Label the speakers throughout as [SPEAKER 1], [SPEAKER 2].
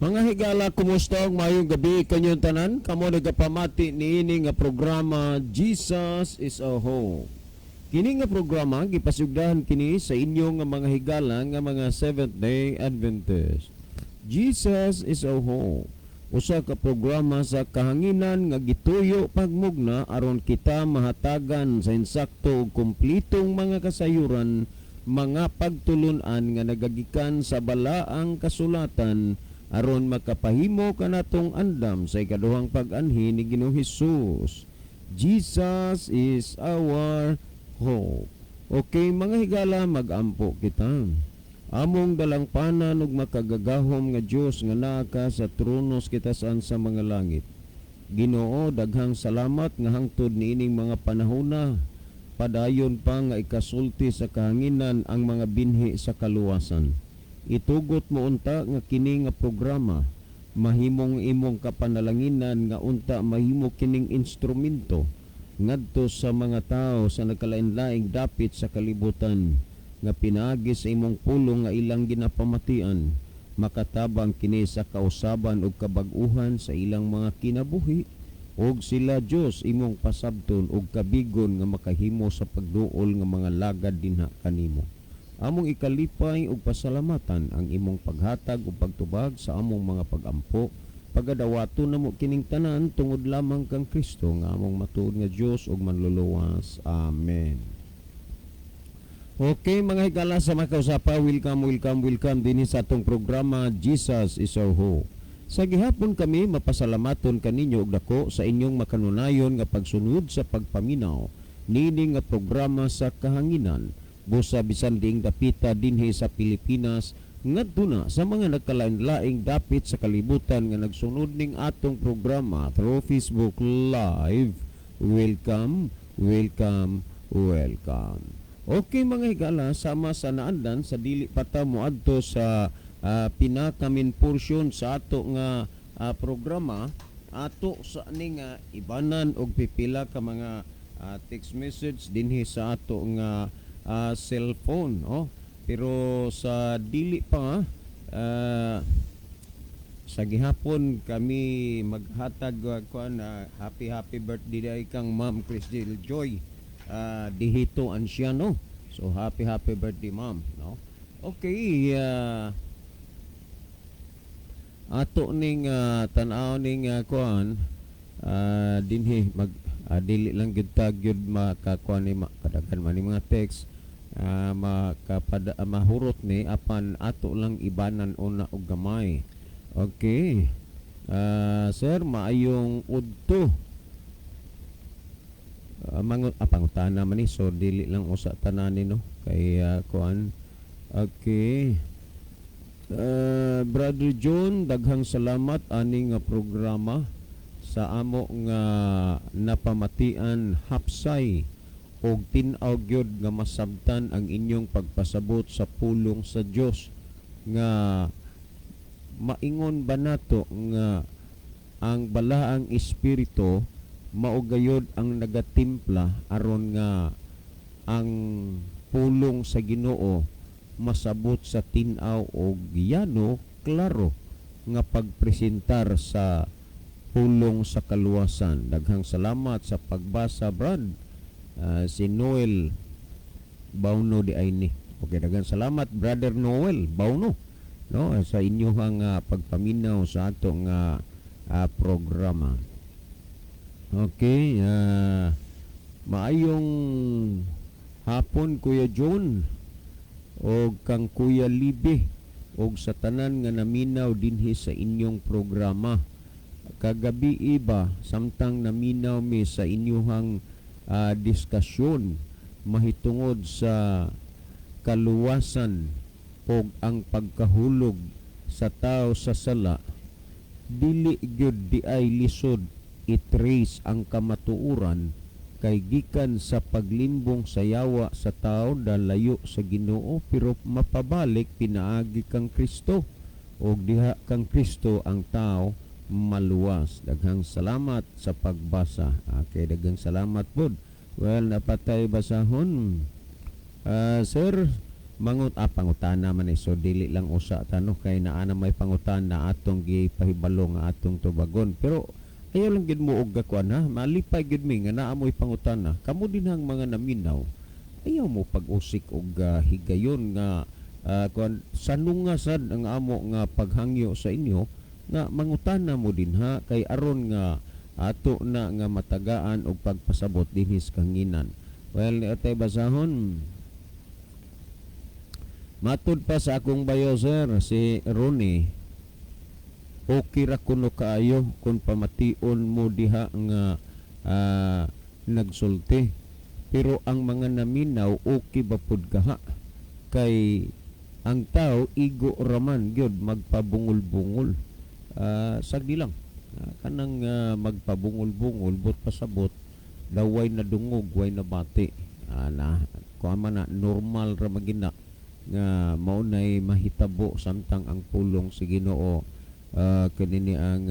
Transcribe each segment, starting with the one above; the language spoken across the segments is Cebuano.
[SPEAKER 1] Mga higala, kumusta ug maayong gabi kanyong tanan? Kamo nagapamati niini nga programa, Jesus is a Hope. Kini nga programa gipasugdahan kini sa inyo nga mga higala nga mga Seventh Day Adventist. Jesus is a Hope. Usa ka programa sa kahanginan nga gituyo pagmugna aron kita mahatagan sa insakto ug kumplitong mga kasayuran, mga pagtulunan nga nagagikan sa balaang kasulatan aron makapahimo kanatong andam sa ikaduhang pag-anhi ni Ginoong Hesus. Jesus is our hope. Okay, mga higala, magampo kita. Among dalangpanan ug makagagahom nga Dios nga naa ka sa trono sa kitasan sa mga langit. Ginoo, daghang salamat nga hangtod niining mga panahona padayon pa nga ikasulti sa kahanginan ang mga binhi sa kaluwasan. Itugot mo unta nga kini nga programa mahimong imong kapanalanginan, nga unta mahimo kining instrumento ngadto sa mga tao sa nagkalain-laing dapit sa kalibutan, nga pinaagi sa imong pulong nga ilang ginapamatian, makatabang kini sa kausaban ug kabag-uhan sa ilang mga kinabuhi, ug sila, Dios, imong pasabton ug kabigon nga makahimo sa pagduol nga mga lagad dinha kanimo. Among ikalipay ug pasalamatan ang imong paghatag ug pagtubag sa among mga pagampo. Pagadawaton namo kining tanan tungod lamang kang Kristo nga among matuod nga Dios ug manluluwas. Amen. Okay, mga higala sa makausapa, welcome, welcome, welcome dinhi sa atong programa, Jesus is Our Hope. Sa gihapon kami mapasalamaton kaninyo og dako sa inyong makanunayon nga pagsunod sa pagpaminaw niini nga programa sa kahanginan, busa bisan diing dapita dinhi sa Pilipinas ngadto na sa mga nagkalain-laing dapit sa kalibutan nga nagsunod ning atong programa through Facebook Live. Welcome, welcome, welcome. Okay, mga higala, sama sa naandan, sa dili pa ta moadto sa pinaka-main portion sa ato nga programa, ato sa ning ibanan og pipila ka mga text message dinhi sa ato nga cellphone, oh. Pero sa dili pa, sa gihapon kami maghatag kuan, happy happy birthday day kang Ma'am Cristel Joy Dihito Anciano. So happy happy birthday, ma'am, no? Okay, ato ning tan-aw ning kuan dinhi, mag dili lang gyud ta gyud makakuan ni kadaghan man ni mga text makapada mahurot ni, apan ato lang ibanan una og gamay. Okay. Sir, maayong udto. Pangutana man ni, so dili lang usa tanan ni, no, kay kuan. Okay. Brother John, daghang salamat ani nga programa sa amo nga napamatian, hapsay og tin-aw gyud nga masabtan ang inyong pagpasabot sa pulong sa Dios, nga maingon ba nato nga ang balaang espiritu mao gayod ang nagatimpla aron nga ang pulong sa Ginoo masabot sa tin-aw og yano klaro nga pagpresentar sa pulong sa kaluwasan? Daghang salamat sa pagbasa, Brad. Si Noel Bauno di ay ni. Okay, daghang salamat, Brother Noel Bauno, no, sa inyong pagpaminaw sa atong programa. Okay, maayong hapon, Kuya John og kang Kuya Libi og sa tanan nga naminaw dinhi sa inyong programa. Kagabi iba, samtang naminaw mi sa inyuhang diskusyon mahitungod sa kaluwasan og ang pagkahulog sa tao sa sala, dili gyud di ay lisod i-trace ang kamatuoran kay gikan sa paglimbong sa yawa sa tao dalayo sa Ginoo, pero mapabalik pinaagi kang Kristo, og diha kang Kristo ang tao maluwas. Daghang salamat sa pagbasa. Okay, daghang salamat pod. Well, napatay basahon. Sir, Mangut ah, pangutana man eh. So dili lang usa ta, no, kay naa na may pangutana atong gipahibalo nga atong tubagon. Pero ayaw lang gid mo og kuan ha. Malipay gid mi nga naa mo'y pangutana. Kamo din ang mga naminaw. Ayaw mo pag-usik og higayon nga kuan sanunga sad ang amo nga paghangyo sa inyo nga mangutana mo din ha, kay aron nga ato na nga matagaan og pagpasabot dinhi sa kahanginan. Well, atay basahon. Matud pa sa akong bayo, sir, si Ronnie, okay ra kuno kaayo kung pamation mo diha nga nagsulti. Pero ang mga naminaw, okay ba pud kaha? Kay ang tao igo raman gyud magpabungol-bungol. Sagdi lang. Kanang magpabungol-bungol but pasabot daw way nadungog, way nabati. Na kuan man na, normal ra magina nga mao nay mahitabo samtang ang pulong sa Ginoo kanini ang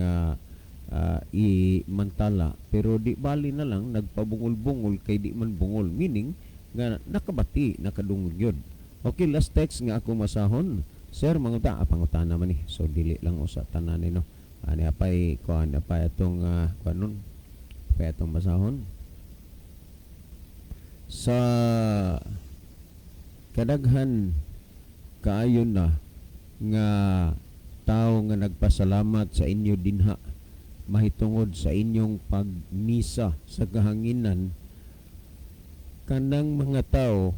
[SPEAKER 1] imantala, pero di bali na lang nagpabungol-bungol kay di man bungol, meaning nga nakabati, nakadungog yun. Okay, last text nga ako masahon, sir, manguta ah, pangutana man ni, so dili lang usa tanan ni, no. Ani apay kuan, apay atong kuan nun, apay atong basahon sa kadaghan kaayo na nga tao nga nagpasalamat sa inyo dinha mahitungod sa inyong pagmisa sa kahanginan. Kanang mga tao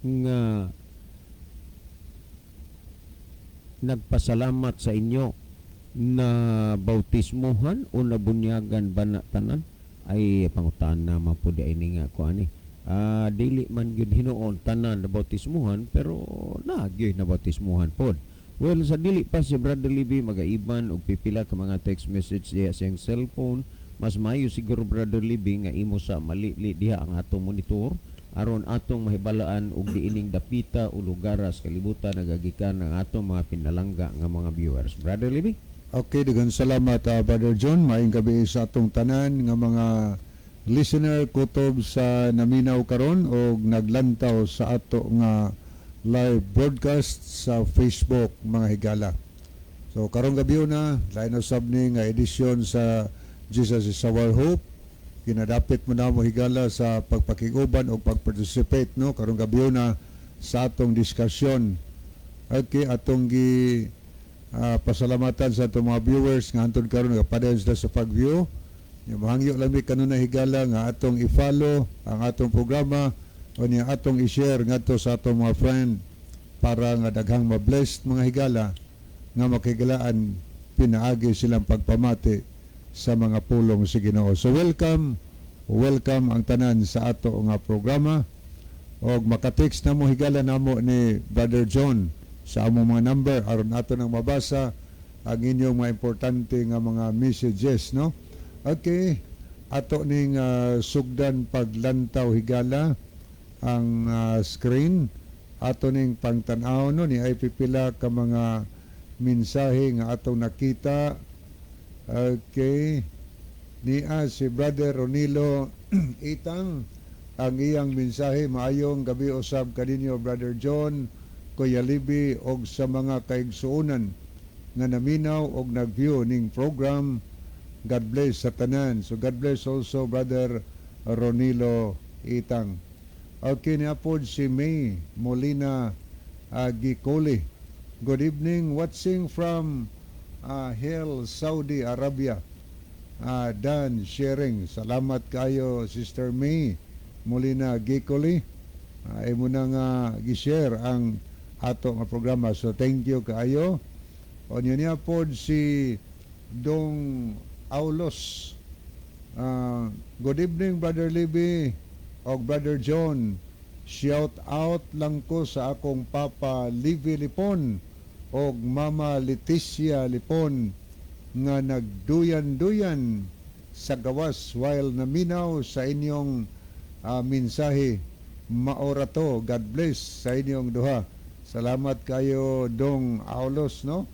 [SPEAKER 1] nga nagpasalamat sa inyo, na bautismohan o nabunyagan ba na tanan? Ay, pangutana man pud ini nga kuan ni. Dili man gyud hinuon tanan na bautismohan, pero na gyud na bautismohan pod. Well, sa dili pa si Brother Libby magaiban og pipila ka mga text message diha sa iyang cellphone, mas maayo siguro, Brother Libby, nga imo sa malili diha ang atong monitor aron atong mahibalaan og diining dapita o lugar sa kalibutan nagagikan ang atong mga pinalangga nga mga viewers. Brother Libby?
[SPEAKER 2] Okay, daghang salamat, Brother John. Maayong gabi sa atong tanan nga mga listener kutob sa naminaw karon og naglantaw sa ato nga live broadcast sa Facebook, mga higala. So karong gabi na, lain usab ni nga edisyon sa Jesus is Our Hope. Kinadapit mo na mo, higala, sa pagpakiguban o pagparticipate, no, karong gabi na sa atong diskusyon. Okay, atong gi pasalamatan sa atong mga viewers nga hantod karon nagapadayon sila sa pag-view. Nya mahangyo lang mi kanunay, higala, nga atong i-follow ang atong programa o niya atong i-share ngadto sa atong mga friend para nga daghang ma-blessed, mga higala, nga makigalaan pinaagi silang pagpamati sa mga pulong sa Ginoo. So welcome, welcome ang tanan sa ato nga programa og maka-text na mo, higala, namo ni Brother John sa among mga number aron ato nang mabasa ang inyong mga importante nga mga messages, no. Okay, ato ning sugdan paglantaw, higala, ang screen ato ning pangtan-aw, no. Ni ay pipila ka mga mensahe nga atong nakita. Okay, niya si Brother Ronilo Itang, ang iyang mensahe: "Maayong gabi usab kaninyo, Brother John, Kuya Libby og sa mga kaigsuonan nga naminaw og nag-view ning program. God bless sa tanan." So God bless also, Brother Ronilo Itang. Okay, niya pod si May Molina Gicoli. "Good evening, watching from Hail, Saudi Arabia. Dan sharing." Salamat kayo, Sister May Molina Gicoli. Imo na nga gi-share ang ato nga programa. So thank you kaayo. O niya niya pod si Dong Aulos. "Good evening, Brother Libby og Brother John. Shout out lang ko sa akong papa Livy Lipon og Mama Leticia Lipon nga nagduyan-duyan sa gawas while naminaw sa inyong mensahe. Maora to. God bless sa inyong duha." Salamat kayo, Dong Aulos, no,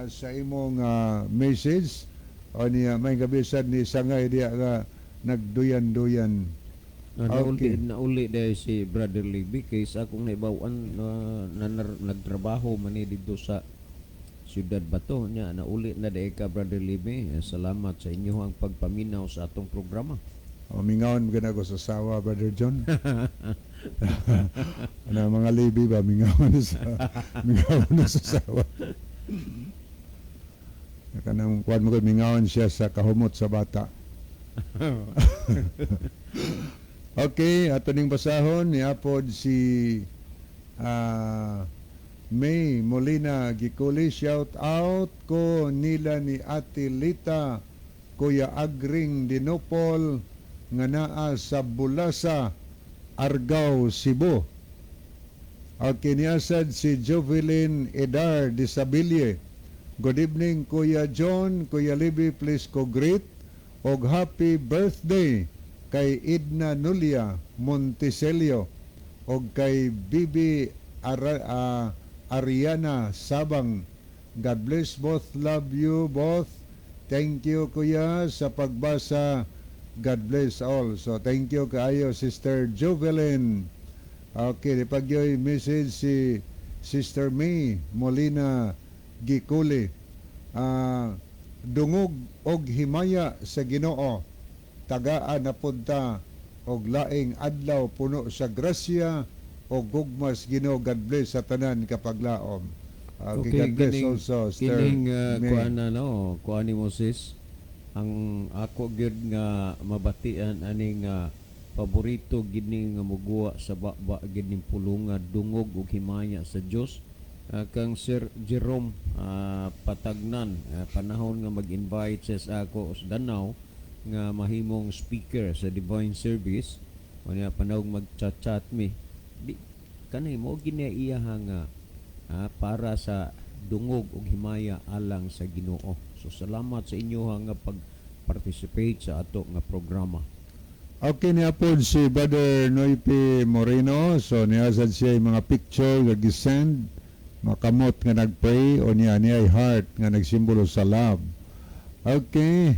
[SPEAKER 2] sa imong message. O niya may gabi sad ni sangay diya nga nagduyan-duyan.
[SPEAKER 1] Na nauli nauli dahil si Brother Libby kay sa akong naibaw-an na nagtrabaho man ni didto sa Siyudad Bato nya. Nauli na dahil ka, Brother Libby. Eh, salamat sa inyohang pagpaminaw sa atong programa.
[SPEAKER 2] O, mingawon mo ko sa sawa, Brother John. Ano, mga Libby ba, mingawan na sa sawa. Kanang kuan mo ko, mingawan siya sa kahumot sa bata. Okay, ato ning basahon ni apod si May Molina Gikuli. Shout out ko nila ni Ate Lita, Kuya Agring Dinopol nga naa sa Bulasa, Argao, Cebu. Okay, niyasad si Jovelyn Edar de Sabille. Good evening, Kuya John, Kuya Libby, please ko greet og happy birthday kay Edna Nulia Monticelio og kay Bibi Ariana Sabang. God bless both. Love you both. Thank you, Kuya, sa pagbasa. God bless all. So thank you kaayo, Sister Jovelyn. Okay, di pagyoy message si Sister May Molina Gikuli. Dungog og himaya sa Ginoo. Tagaan na punta og laing adlaw puno sa grasya og gugmas Ginoo. God bless sa tanan kapaglaom. Okay, God bless also, Sister
[SPEAKER 1] Kining
[SPEAKER 2] May.
[SPEAKER 1] Kuan na, no, kuan ni Moses, ang ako gyud nga mabatian ani nga paborito gid ni nga muguwa sa baba gid ning pulunga, dungog ug himaya sa Dios, kang Sir Jerome Patagnan. Panahon nga mag-invite siya sa ako sa Danao nga mahimong speaker sa divine service unya, panahon mag-chat-chat mi di kanay mo gini iya nga para sa dungog ug himaya alang sa Ginoo. So salamat sa inyo nga pag-participate sa ato nga programa.
[SPEAKER 2] Okay, niya po si Brother Noipi Moreno. So niya sad siya yung mga picture nga gisend, makamot nga nagpray o niya niya ay heart nga nagsimbolo sa love. Okay.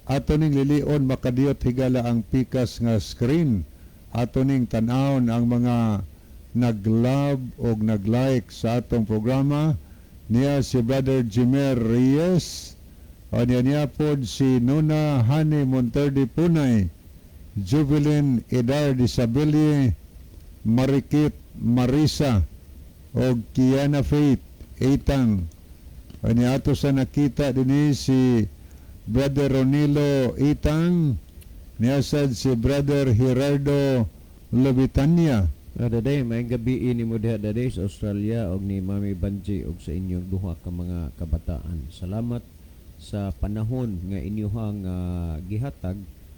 [SPEAKER 2] Ato ning lilion makadiyot higala ang pikas nga screen. Ato ning tan-awon ang mga nag-love o nag-like sa atong programa. Niya si Brother Jimer Reyes. O niya po si Nuna Hani Monterde Punay. Jubilin Edar Disabili, Marikit Marisa, og Kiana Faith Itang. Ani ato sa nakita dinhi si Brother Ronilo Itang, niyasad si Brother Gerardo Lobitania.
[SPEAKER 1] Daday, may gabi ini mo diha, daday, sa Australia og ni Mami Banji og sa inyong duha ka mga kabataan. Salamat sa panahon nga inyuhang gihatag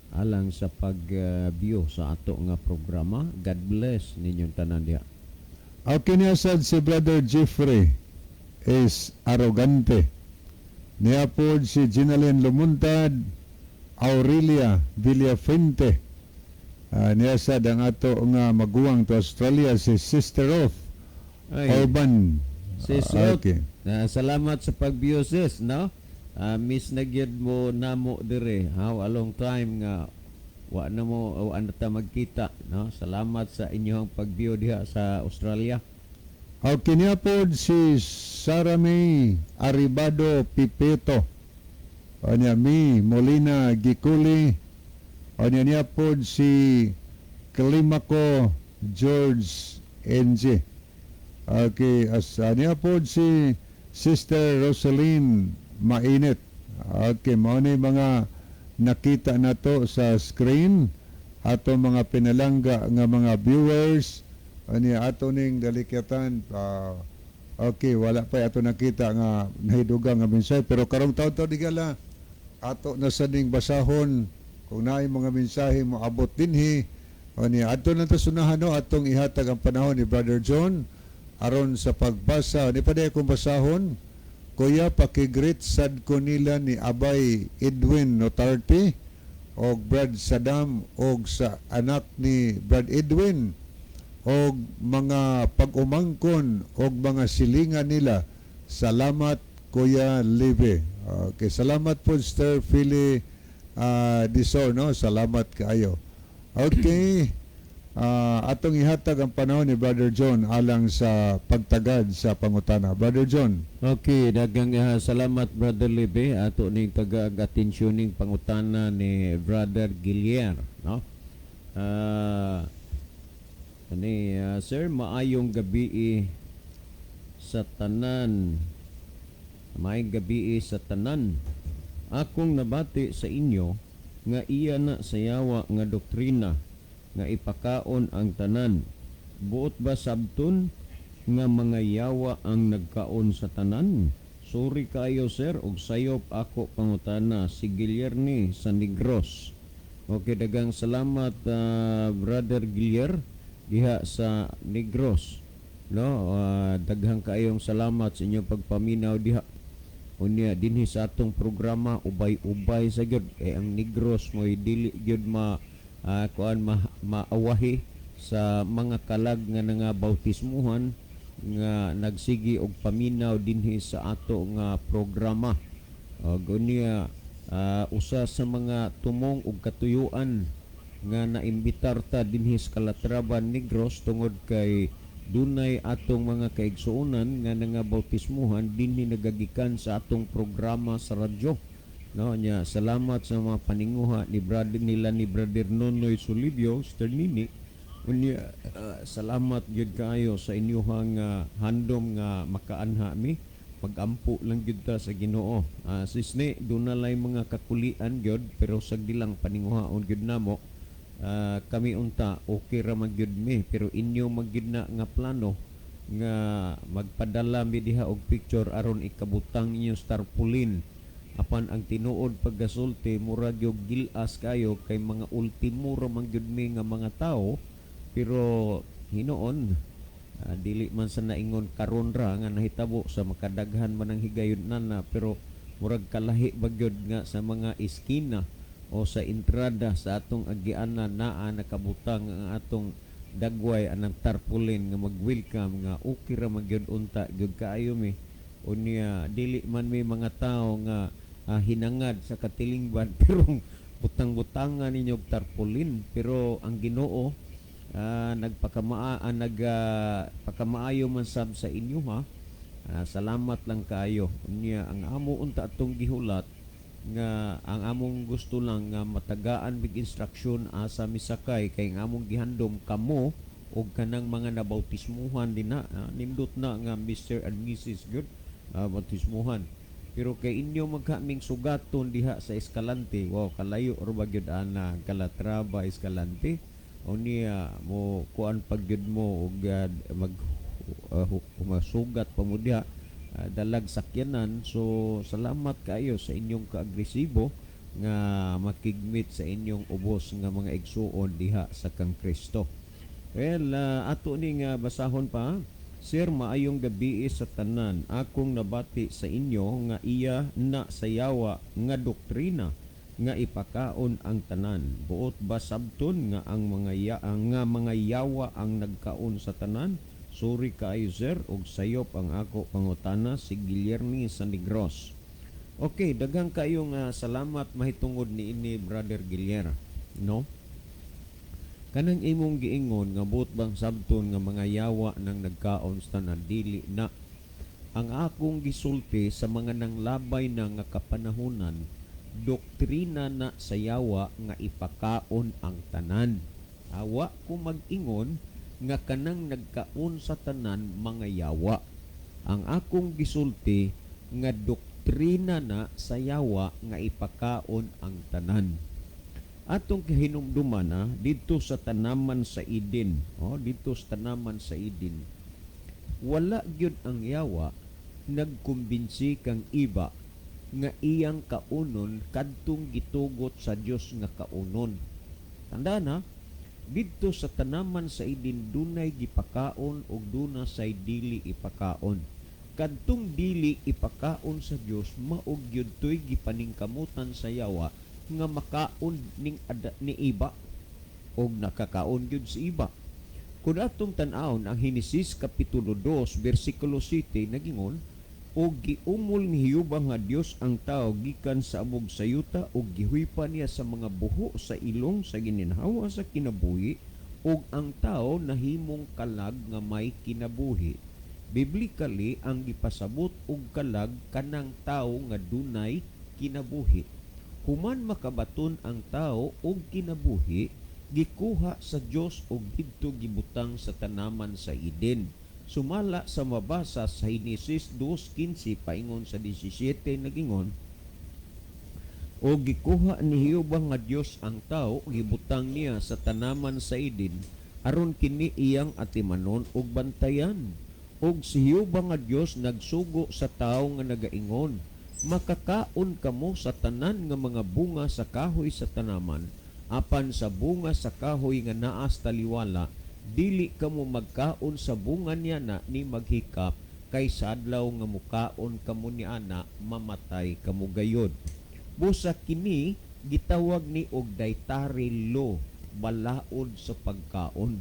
[SPEAKER 1] alang sa pag-view sa ato nga programa. God bless ninyong tanan diha.
[SPEAKER 2] Okay, niyasad si Brother Jeffrey is arrogante. Niya po si Ginalyn Lumuntad, Aurelia Villafente. Niya sad ang ato nga maguwang to Australia, si Sister Ruth
[SPEAKER 1] Ay,
[SPEAKER 2] Orban.
[SPEAKER 1] Sis Ruth, salamat sa pag-view, sis, no? Miss na gyud mo namo dire. How a long time nga wa na mo wa na ta magkita, no? Salamat sa inyong pag-view diha sa Australia.
[SPEAKER 2] Okay, niya po si Sarah May Aribado Pipeto. O niya Mi Molina Gikuli. O niya niya po si Climaco George NG. Okay, as niya po si Sister Rosaline Mainit. Okay, mao ni mga nakita nato sa screen ato mga pinalangga nga mga viewers ani ato ning dalikyatan. Okay, wala pa ato nakita nga nahidugang nga mensahe, pero karong taon-taon digala ato na sa ning basahon kung naay mga mensahe mo abot dinhi. Ani ato na to sunahan, no, atong ihatag ang panahon ni Brother John aron sa pagbasa ni pa akong basahon. Kuya, pakigreet sad ko nila ni Abay Edwin Notarte og Brad Saddam og sa anak ni Brad Edwin og mga pag-umangkon og mga silingan nila. Salamat, Kuya Live. Okay, salamat po, Sir Philly Disor, no? Salamat kaayo. Okay. Atong ihatag ang panahon ni Brother John alang sa pagtagad sa pangutana. Brother John.
[SPEAKER 1] Okay, daghang salamat, Brother Libe. Ato ning tagaag atensyon ning pangutana ni Brother Gilier, no? Ani, sir, maayong gabi sa tanan. Maayong gabi sa tanan. Akong nabati sa inyo nga iya na sa yawa nga doktrina nga ipakaon ang tanan. Buot ba sabton nga mga yawa ang nagkaon sa tanan? Sorry kayo, sir, og sayop ako pangutana, si Guillermo sa Negros. Okay, daghang salamat, Brother Guillermo diha sa Negros. No, daghang kaayong salamat sa inyong pagpaminaw diha. Unya dinhi sa atong programa ubay-ubay sa gyud kay ang Negros mo'y dili gyud ma kuan ma, maawahi sa mga kalag nga nangabautismuhan nga nagsigi og paminaw dinhi sa ato nga programa. Og unya usa sa mga tumong ug katuyuan nga naimbitar ta dinhi sa Calatrava, Negros, tungod kay dunay atong mga kaigsuonan nga nangabautismuhan dinhi nagagikan sa atong programa sa radyo. No, nya salamat sa mga paninguha ni brother nila, ni Brother Nonoy Solibio Sternini. Unya salamat gyud kaayo sa inyuhang handom nga makaanha mi. Pagampo lang gyud ta sa Ginoo. Sisne, duna lay mga kakulian gyud, pero sagdi lang, paninguhaon gyud namo. Kami unta okay ra man gyud mi, pero inyo man gyud na nga plano nga magpadala mi diha og picture aron ikabutang inyo tarpaulin, apan ang tinuod paggasulti murag yung gilas kayo kay mga ultimo ra man gyud mi nga mga tao. Pero hinuon, dili man sa naingon karon ra nga nahitabo sa makadaghan man ang higayon nana, pero murag kalahi ba gyud nga sa mga iskina o sa entrada sa atong agianan naa nakabutang ang atong dagway anang tarpaulin nga mag-welcome nga okay ra man gyud unta gyud kaayo mi. Unya dili man may mga tao nga hinangad sa katilingban, pero butang-butangan ninyo og tarpaulin. Pero ang Ginoo nagpakamaayo man sab sa inyo ha. Salamat lang kaayo. Unya ang amo unta atong gihulat nga ang among gusto lang nga matagaan mig instruksyon asa misakay kay ang among gihandom kamo og kanang mga nabautismuhan din na nindot na nga Mr. and Mrs. good bautismuhan, pero kay inyo magkaming sugaton diha sa Escalante. Wow, kalayo ra ba gyud ana Calatrava, Escalante. Unya mo kuan pag gyud mo og mag masugat pa mo diha, dalag sakyanan. So salamat kaayo sa inyong kaagresibo nga makigmit sa inyong ubos nga mga igsuon diha sa kang Kristo. Well, ato ni nga basahon pa. Sir, maayong gabi sa tanan. Akong nabati sa inyo nga iya na sa yawa nga doktrina nga ipakaon ang tanan. Buot ba sabton nga ang mga ya, nga mga yawa ang nagkaon sa tanan? Sorry kaayo, sir, ug sayop ang ako pangutana, si Guillermo sa Negros. Okay, daghang kayo nga salamat mahitungod ni ini, Brother Guillermo, no? Kanang imong giingon nga buot bang sabton nga mga yawa nang nagkaon sa tanan, dili na. Ang akong gisulti sa mga nanglabay na nga kapanahunan, doktrina na sa yawa nga ipakaon ang tanan. Awa ko mag-ingon nga kanang nagkaon sa tanan mga yawa. Ang akong gisulti nga doktrina na sa yawa nga ipakaon ang tanan. Atong kahinumduman na didto sa tanaman sa Eden, oh, didto sa tanaman sa Eden, wala gyud ang yawa nagkumbinsi kang Eva nga iyang kaunon kadtong gitugot sa Dios nga kaunon. Tandaan ha, didto sa tanaman sa Eden dunay gipakaon ug duna say dili ipakaon. Kadtong dili ipakaon sa Dios mao gyud toy gipaningkamutan sa yawa nga makaon ning ni Eva, og nakakaon gyud si Eva. Kun atong tan-awon ang Henesis kapitulo 2 bersikulo 7, nagingon, "Og giumol ni Jehova nga Dios ang tao gikan sa abog sa yuta ug gihuypa niya sa mga buho sa ilong sa gininhawa sa kinabuhi Ug ang tao nahimong kalag nga may kinabuhi. Biblically, ang gipasabot og kalag kanang tao nga dunay kinabuhi. Human makabaton ang tao og kinabuhi, gikuha sa Dios og didto gibutang sa tanaman sa Eden. Sumala sa mabasa sa Henesis 2:15 paingon sa 17, nagingon, "O gikuha ni Jehova nga Dios ang tao, gibutang niya sa tanaman sa Eden aron kini iyang atimanon ug bantayan. Ug si Jehova nga Dios nagsugo sa tao nga nagaingon, 'Makakaon kamo sa tanan nga mga bunga sa kahoy sa tanaman, apan sa bunga sa kahoy nga naa sa taliwala, dili kamo magkaon sa bunga niya na ni maghikap, kay sa adlaw nga mukaon kamo niana, mamatay kamo gayod.'" Busa kini gitawag ni og dietary law, balaod sa pagkaon.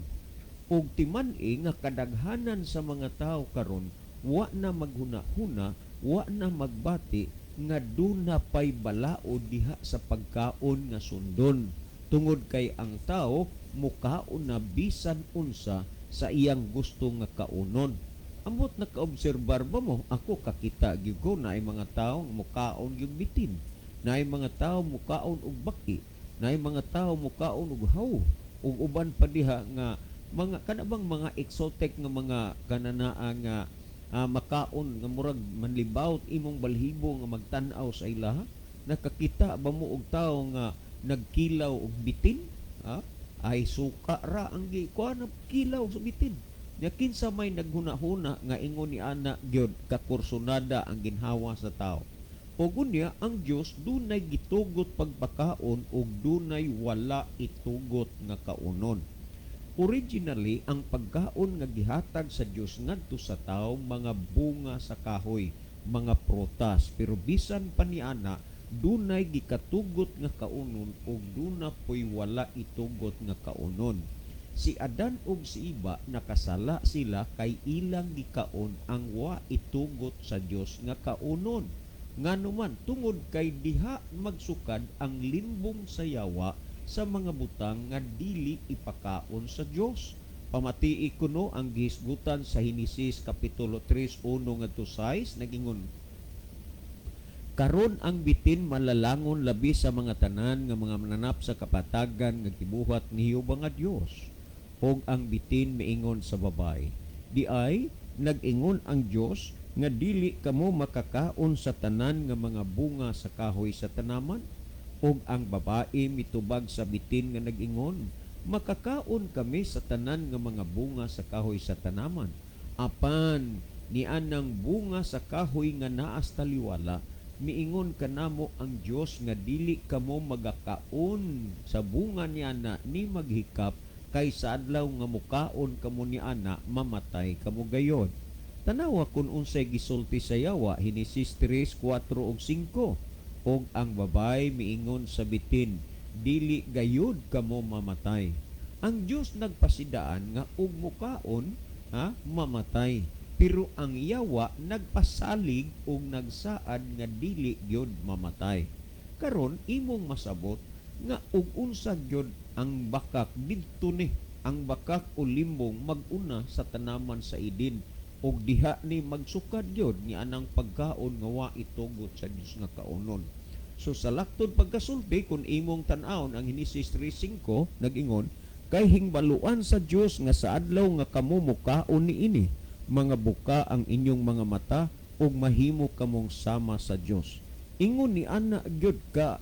[SPEAKER 1] Ug timan-i nga kadaghanan sa mga tao karon wa na maghuna-huna, wa na magbati nga duna pay balaod diha sa pagkaon nga sundon. Tungod kay ang tao mukaon na bisan unsa sa iyang gusto nga kaunon. Ambot, nakaobserbar ba mo? Ako, kakita gyud ko naay mga tao mukaon gyud bitin. Naay mga tao mukaon og baki, naay mga tao mukaon og haw, ug uban pa diha nga mga kana bang mga exotic nga mga kananaa nga makaon nga murag manlibawt imong balhibo nga magtan-aw sa ilaha. Nakakita ba mo og tao nga nagkilaw og bitin? Ha? Ay, suka ra ang gikuan, kilaw sa bitin. Nya kinsa may naghuna-huna nga ingon ni ana gyud kakursunada ang ginhawa sa tao? Ug unya ang Dios dunay gitugot pagpakaon ug dunay wala itugot nga kaunon. Originally, ang pagkaon nga gihatag sa Dios ngadto sa tao mga bunga sa kahoy, mga prutas, pero bisan pa niana dunay gikatugot nga kaunon ug duna poy wala itugot nga kaunon. Si Adan ug si Iba, nakasala sila kay ilang gikaon ang wa itugot sa Dios nga kaunon. Ngano man? Tungod kay diha magsukad ang limbong sa yawa sa mga butang nga dili ipakaon sa Dios. Pamatii kuno ang gihisgutan sa Henesis kapitulo 3:1 ngadto 6, nagingon, "Karon ang bitin malalangon labi sa mga tanan nga mga mananap sa kapatagan nga gibuhat ni Jehova nga Dios. Ug ang bitin miingon sa babae, 'Diay nag-ingon ang Dios nga dili kamo makakaon sa tanan nga mga bunga sa kahoy sa tanaman?' Ug ang babae mitubag sa bitin nga nag-ingon, 'Makakaon kami sa tanan nga mga bunga sa kahoy sa tanaman. Apan nianang bunga sa kahoy nga naa sa taliwala, miingon kanamo ang Dios nga dili kamo magakaon sa bunga niana ni maghikap, kay sa adlaw nga mukaon kamo niana, mamatay kamo gayod.'" Tanawa kung unsay gisulti sa yawa, Henesis 3:4 ug 5. "Ug ang babae miingon sa bitin, 'Dili gayud kamo mamatay.'" Ang Dios nagpasidaan nga ug mukaon, ha, mamatay. Pero ang yawa nagpasalig og nagsaad nga dili gyud mamatay. Karon imong masabot nga ug unsa gyud ang bakak didto ni ang bakak o limbong mag-una sa tanaman sa Eden og diha ni magsukad gyud ni anang pagkaon nga wa itugot sa Dios nga kaunon. So sa laktod pagkasulti, kung imong tan-awon ang Henesis 3:5, nag-ingon, "Kay hingbaluan sa Dios nga sa adlaw nga kamo mukaon niini, mga buka ang inyong mga mata ug mahimo kamong sama sa Dios." Ingon ni ana gyud ka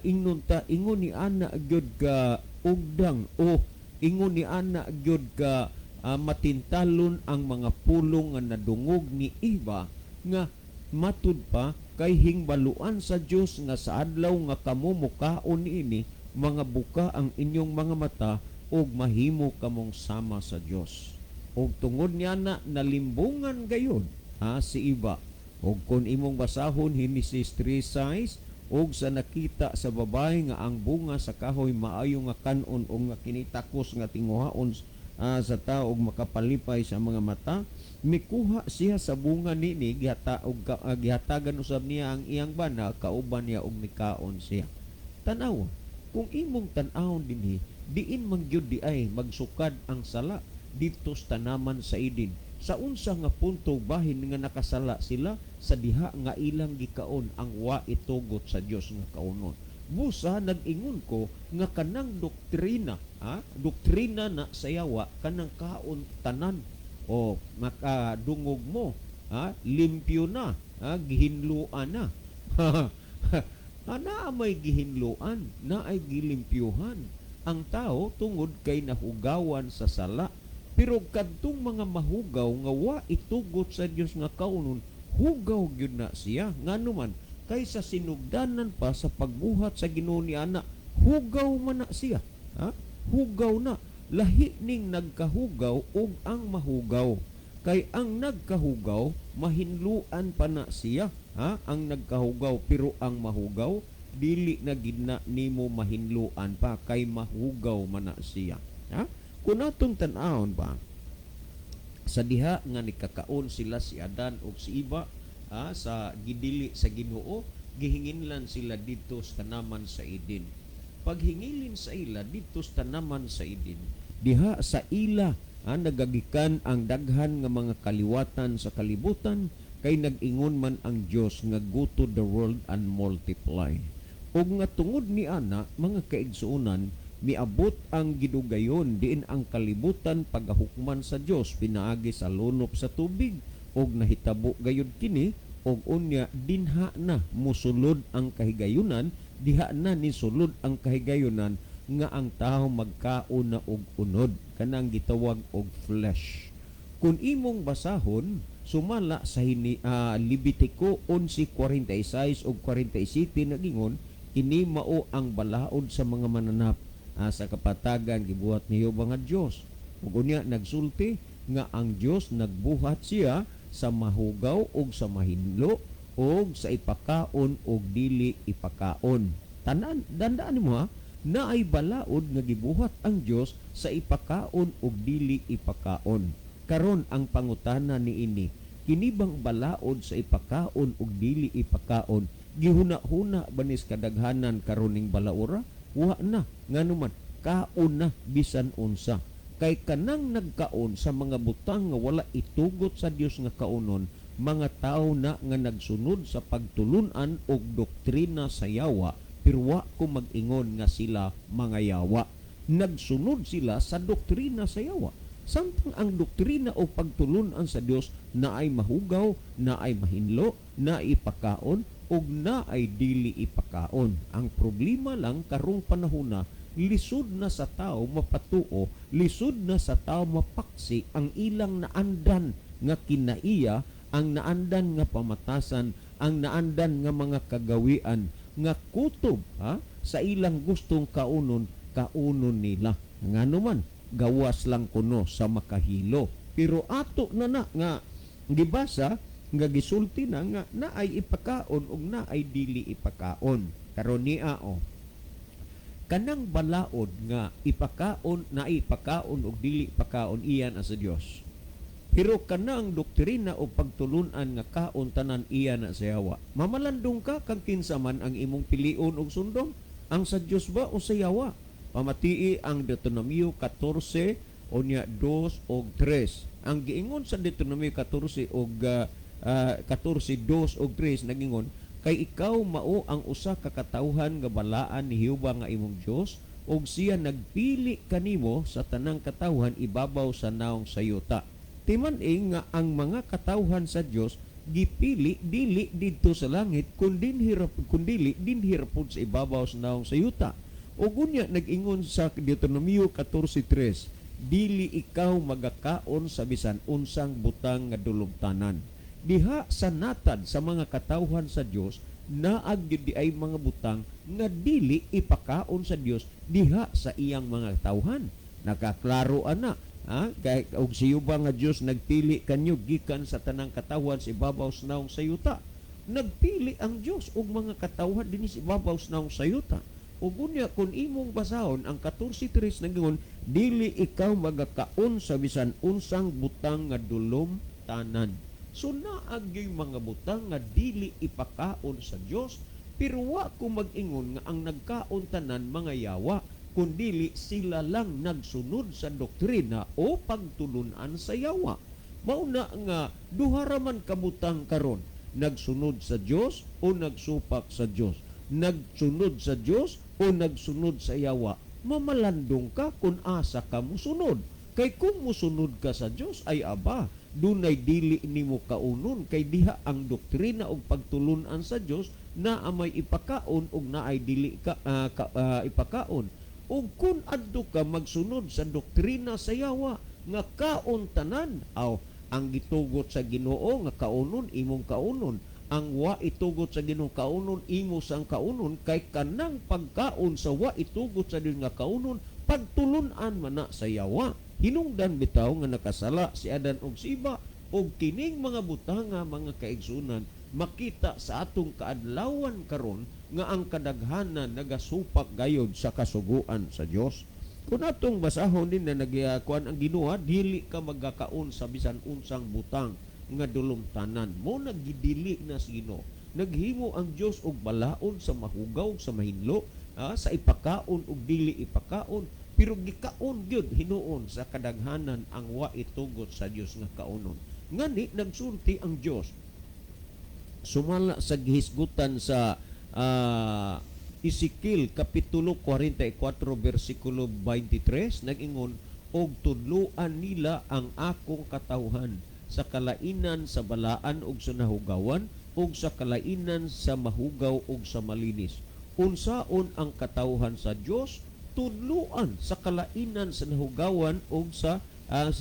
[SPEAKER 1] ingnon ta, ingon ni ana gyud ka ugdang o ingon ni ana gyud ka matintalon ang mga pulong nga nadungog ni Eva nga matud pa, "Kay hingbaluan sa Dios nga sa adlaw nga kamo mukaon niini, mga buka ang inyong mga mata ug mahimo kamong sama sa Dios." Ug tungod niya na nalimbungan gayud, ha, si Eva. Ug kung imong basahon Henesis 3:6, "Ug sa nakita sa babae nga ang bunga sa kahoy maayo nga kan-on ug nga kinitakos nga tinguhaon sa tao ug makapalipay sa mga mata, mikuha siya sa bunga nini, gihatagan usab niya ang iyang bana, kauban niya ug mikaon siya." Tan-aw, kung imong tan-awon dinhi, Diin man gyud di ay magsukad ang sala? Didto sa tanaman sa Eden. Sa unsa nga punto bahin nga nakasala sila? Sa diha nga ilang gikaon ang wa itugot sa Dios nga kaunon. Busa nag-ingon ko nga kanang doktrina, ha? Doktrina na sa yawa kanang kaon tanan o makadungog mo, ha? Limpyo na, ha? Gihinluan na. Ana may gihinluan, na ay gilimpyuhan ang tao tungod kay nahugawan sa sala. Pero kadtong mga mahugaw nga wa itugot sa Dios nga kaunon, hugaw gyud na siya. Ngano man kaysa sinugdanan pa sa pagbuhat sa Ginoo ni ana, hugaw man na siya, ha? Hugaw na. Lahi ning nagkahugaw ug ang mahugaw, kay ang nagkahugaw mahinluan pa na siya, ha? Ang nagkahugaw. Pero ang mahugaw, dili na gid na nimo mahinluan pa kay mahugaw man na siya, ha? Kung atong tan-awon ba sa diha nga nikakaon sila, si Adan ug si Eva, ha, sa gidili sa Ginoo, gihinginlan sila didto sa tanaman sa Eden. Paghingilin sa ila didto sa tanaman sa Eden, diha sa ila, ha, nagagikan ang daghan nga mga kaliwatan sa kalibutan, kay nag-ingon man ang Dios nga "Go to the world and multiply." Ug nga tungod ni ana, mga kaigsuonan, miabot ang gidugayon diin ang kalibutan pagahukman sa Dios pinaagi sa lunop sa tubig, og nahitabo gayud kini. Og unya dinha na musulod ang kahigayunan, diha na ni sulod ang kahigayunan nga ang tao magkaon na og unod, kanang gitawag og flesh. Kung imong basahon sumala sa Levitico 11:46 ug 47, nagingon kini mao ang balaod sa mga mananap sa kapatagan gibuhat ni Jehova nga Dios. Ug unya nagsulti nga ang Dios nagbuhat siya sa mahugaw ug sa mahinlo ug sa ipakaon ug dili ipakaon. Tanan, dandaan mo ha, naay balaod nga gibuhat ang Dios sa ipakaon ug dili ipakaon. Karon ang pangutana niini, kini bang balaod sa ipakaon ug dili ipakaon, gihuna-huna ba nis kadaghanan karon ning balaora? Wa na. Ngano man, kaon na bisan unsa. Kay kanang nagkaon sa mga butang nga wala itugot sa Dios nga kaunon, mga tao na nga nagsunod sa pagtulunan og doktrina sa yawa, pero wa ko mag-ingon nga sila mga yawa. Nagsunod sila sa doktrina sa yawa. Samtang ang doktrina o pagtulunan sa Dios na ay mahugaw, na ay mahinlo, na ipakaon ug na ay dili ipakaon. Ang problema lang karong panahona, lisod na sa tao mapatuo, lisod na sa tao mapaksi ang ilang naandan nga kinaiya, ang naandan nga pamatasan, ang naandan nga mga kagawian nga kutob, ha, sa ilang gustong kaunon, kaunon nila. Ngano man, gawas lang kuno sa makahilo. Pero ato na na nga gibasa nga gisulti na nga naay ipakaon ug naay dili ipakaon. Karon niya o kanang balaod nga ipakaon na ipakaon ug dili ipakaon, iyan ang sa Dios. Pero kanang doktrina o pagtulunan nga kaon tanan, iyan na sa yawa. Mamalandong ka kang kinsa man ang imong pilion og sundon, ang sa Dios ba o sa yawa? Pamatii ang Deuteronomio 14 unya 2 og 3. Ang giingon sa Deuteronomio 14 og 14:2 og 3, nagingon, "Kay ikaw mao ang usa ka katawhan nga balaan ni Jehova nga imong Dios, ug siya nagpili kanimo sa tanang katawhan ibabaw sa naong sa yuta." Timan-i nga ang mga katawhan sa Dios gipili dili didto sa langit kundili dinhi ra pud sa ibabaw sa naong sa yuta. Ug unya nag-ingon sa Deuteronomio 14:3, "Dili ikaw magakaon sa bisan unsang butang nga dulumtanan." Diha sa natad sa mga katawhan sa Dios, naag gyud di ay mga butang nga dili ipakaon sa Dios diha sa iyang mga katawhan. Nakaklaro ana, ha? Kay og si Jehova nga Dios nagpili kanyo gikan sa tanang katawhan sa ibabaw sa naong sa yuta. Nagpili ang Dios og mga katawhan dinhi sa ibabaw sa naong sa yuta. Ug unya kung imong basahon ang 14:3, nagingon, "Dili ikaw magakaon sa bisan unsang butang nga dulom tanan." So naag yung mga butang nga dili ipakaon sa Dios, pero wa ko mag-ingon nga ang nagkaon tanan mga yawa. Kundili sila lang nagsunod sa doktrina o pagtulunan sa yawa. Mauna nga duha ra man kabutang karon, nagsunod sa Dios o nagsupak sa Dios, nagsunod sa Dios o nagsunod sa yawa. Mamalandong ka kung asa ka musunod. Kay kung musunod ka sa Dios, ay aba, dunay dili nimo kaunon, kay diha ang doktrina og pagtulunan sa Dios na may ipakaon ug naay dili ka ipakaon. Ug kun adto ka magsunod sa doktrina sa yawa nga kaon tanan, aw, ang gitugot sa Ginoo nga kaunon, imong kaunon, ang wa itugot sa Ginoo kaunon, imo sang kaunon, kay kanang pagkaon sa wa itugot sa Dios nga kaunon, pagtulunan man na sa yawa. Hinungdan bitaw nga nakasala si Adan ug si Eva. Ug kining mga butanga, mga kaigsunan, makita sa atong kaadlawan karon nga ang kadaghanan nagasupak gayod sa kasuguan sa Dios. Kung atong basahon din na nagiyakuan ang Ginoo, dili ka magkakaon sa bisan unsang butang nga dulumtanan mo, nagidili na sa Ginoo. Naghimo ang Dios og balaod sa mahugaw, sa mahinlo, sa ipakaon ug dili ipakaon, pero gikaon gyud hinuon sa kadaghanan ang wa itugot sa Dios nga kaunon. Ngani nagsulti ang Dios sumala sa gihisgutan sa Ezekiel kapitulo 44 bersikulo 23, nag-ingon, "Og tudloan nila ang akong katawhan sa kalainan sa balaan ug sa nahugawan ug sa kalainan sa mahugaw ug sa malinis." Unsaon ang katawhan sa Dios tudloan sa kalainan sa nahugawan ug sa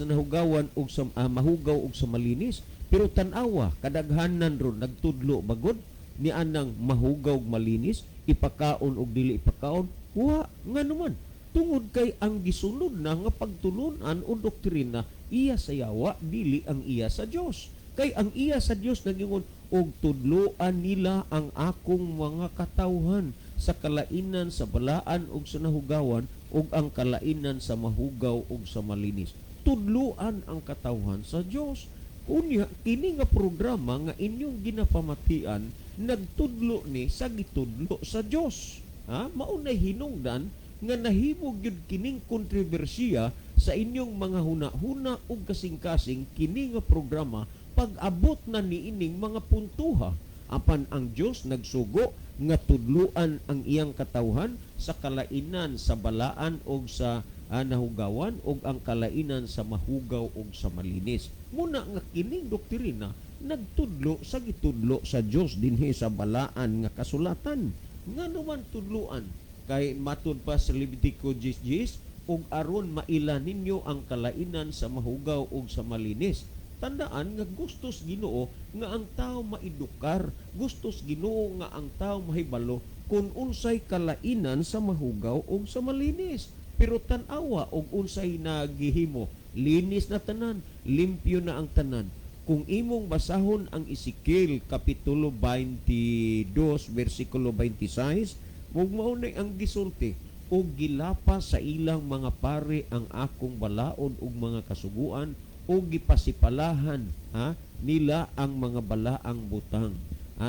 [SPEAKER 1] nahugawan ug sa mahugaw ug sa malinis? Pero tan-awa, kadaghanan ron nagtudlo bagod ni anang mahugaw ug malinis, ipakaon og dili ipakaon. Wa nganuman? Tungod kay ang gisunod na nga pagtulunan o doktrina iya sa yawa, dili ang iya sa Dios. Kay ang iya sa Dios nagingon, "Og tudloan nila ang akong mga katawhan sa kalainan sa balaan ug sa nahugawan ug ang kalainan sa mahugaw ug sa malinis." Tudloan ang katawhan sa Dios. Unya kini nga programa nga inyong ginapamatian, nagtudlo ni sa gitudlo sa Dios. Ha, mao nay hinungdan nga nahimo gyud kining kontrobersiya sa inyong mga huna-huna ug kasing-kasing kini nga programa pag-abot na niining mga puntuha. Apan ang Dios nagsugo nga tudloan ang iyang katawhan sa kalainan sa balaan og sa nahugawan og ang kalainan sa mahugaw og sa malinis. Muna nga kining doktrina nagtudlo sa gitudlo sa Dios dinhi sa balaan nga kasulatan. Ngano man tudloan? Kay matud pa sa Levitico 10:10, "Ug aron maila ninyo ang kalainan sa mahugaw ug sa malinis." Tandaan nga gustos Ginoo nga ang tao maedukar, gustos Ginoo nga ang tao mahibalo kung unsay kalainan sa mahugaw ug sa malinis. Pero tan-awa og unsay nagihimo, linis na tanan, limpyo na ang tanan. Kung imong basahon ang Ezekiel kapitulo 22 bersikulo 26, ug mao ni ang gisulti, "Ug gilapas sa ilang mga pari ang akong balaod ug mga kasuguan, ug gipasipalahan, ha, nila ang mga balaang butang.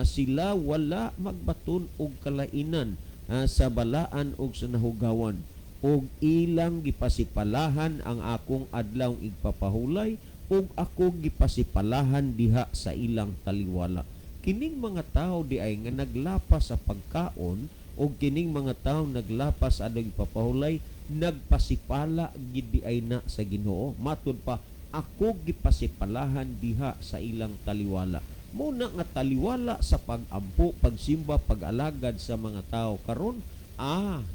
[SPEAKER 1] Sila wala magbaton og kalainan sa balaan ug sa nahugawan, ug ilang gipasipalahan ang akong adlaw igpapahulay, ug ako gipasipalahan diha sa ilang taliwala." Kining mga tao di ay nga naglapas sa pagkaon og kining mga tao naglapas sa adlaw igpapahulay, nagpasipala gid di ay na sa Ginoo. Matud pa, "Ako gipasipalahan diha sa ilang taliwala." Muna nga taliwala sa pag-ampo, pagsimba, pag-alagad sa mga tao karon,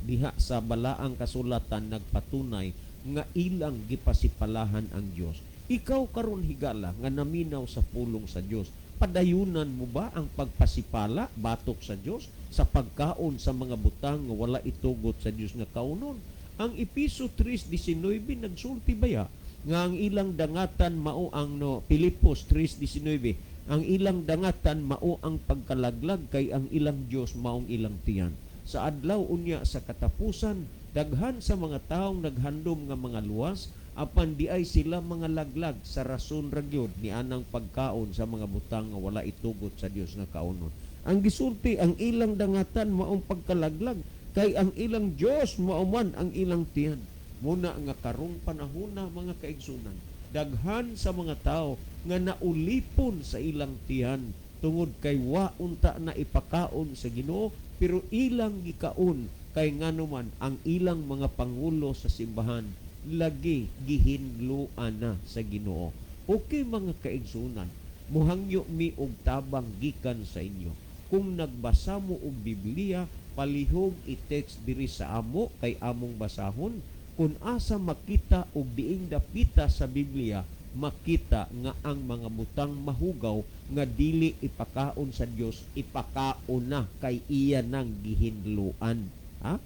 [SPEAKER 1] diha sa balaang kasulatan nagpatunay nga ilang gipasipalahan ang Dios. Ikaw karon, higala nga naminaw sa pulong sa Dios, padayunan mo ba ang pagpasipala batok sa Dios sa pagkaon sa mga butang nga wala itugot sa Dios nga kaunon? Ang Episo 3:19 nagsulti baya nga ang ilang dangatan mao ang, no, Pilipos 3:19, ang ilang dangatan mao ang pagkalaglag, kay ang ilang Dios maong ilang tiyan. Sa adlaw unya sa katapusan, daghan sa mga taong naghandom nga mga luwas, apan di ay sila mga laglag sa rason ra gyud ni anang pagkaon sa mga butang nga wala itugot sa Dios nga kaunon. Ang gisulti, ang ilang dangatan maong pagkalaglag. Kay ang ilang Dios mao man ang ilang tiyan. Muna nga karong panahona, mga kaigsunan, daghan sa mga tao nga naulipon sa ilang tiyan tungod kay wa unta na ipakaon sa Ginoo, pero ilang gikaon kay nganuman ang ilang mga pangulo sa simbahan lagi gihinloan na sa Ginoo. Okay, mga kaigsunan, muhangyo mi og tabang gikan sa inyo. Kung nagbasa mo og Biblia, palihog i-text diri sa amo kay among basahon kung asa makita og diing dapita sa Biblia makita nga ang mga butang mahugaw nga dili ipakaon sa Dios, ipakaon na kay iya nang gihinloan. Ha?